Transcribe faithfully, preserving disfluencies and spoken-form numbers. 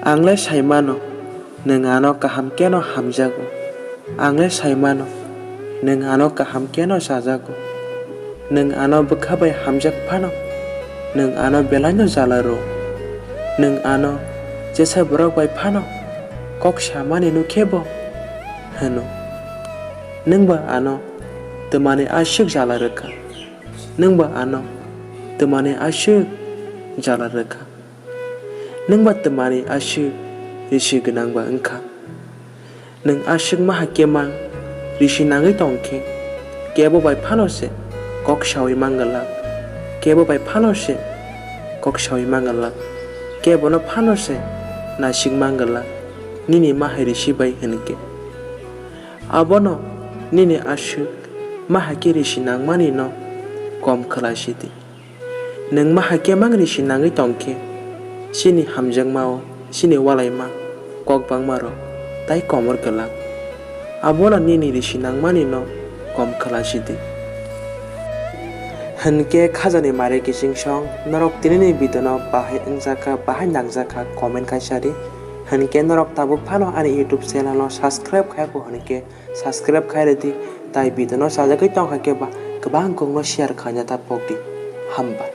Ang le sai mano, nwng ano kaham kheno hamjago. Ang le sai mano, nwng ano kaham kheno chajago. Nwng ano bwkha bai hamjak phano, nwng ano belaino jala rwo. Nwng ano jesa borok bai phano kok samani nukhe bo hwno. Nwng ba ano twmani aswk jala rwkha. Nwng ba ano twmani aswk jala rwkha. Nwng ba twmani aswk risi gwnang ba wngkha. Nwng aswk maha khe mang risi nangwi tong khe, kebo bai phano se kok saui man glak, kebo bai phano se kok saui man glak, kebono phano se naisik man glak, nini maha risi bai hwn khe. Abono nini aswk maha khe risi nangmani no kom khwlai si di. Nwng maha khe mang risi nangwi tong khe, chini hamjakma-o chini walaima kok bangma rok tai komor glak. Abono nini risi nangmani no kom khwlai si di. Hwn khe khajani mare kiching song, norok tinini video no bahai wngjakha, bahai nangjakha, comment khai sa di. Hwn khe norok tabuk phano ani YouTube channel no subscribe khai bo hwn khe subscribe khai rw di, tai video no sajagwi tong kha khe ba kwbang kok no share khaina ta pok di. Hambai.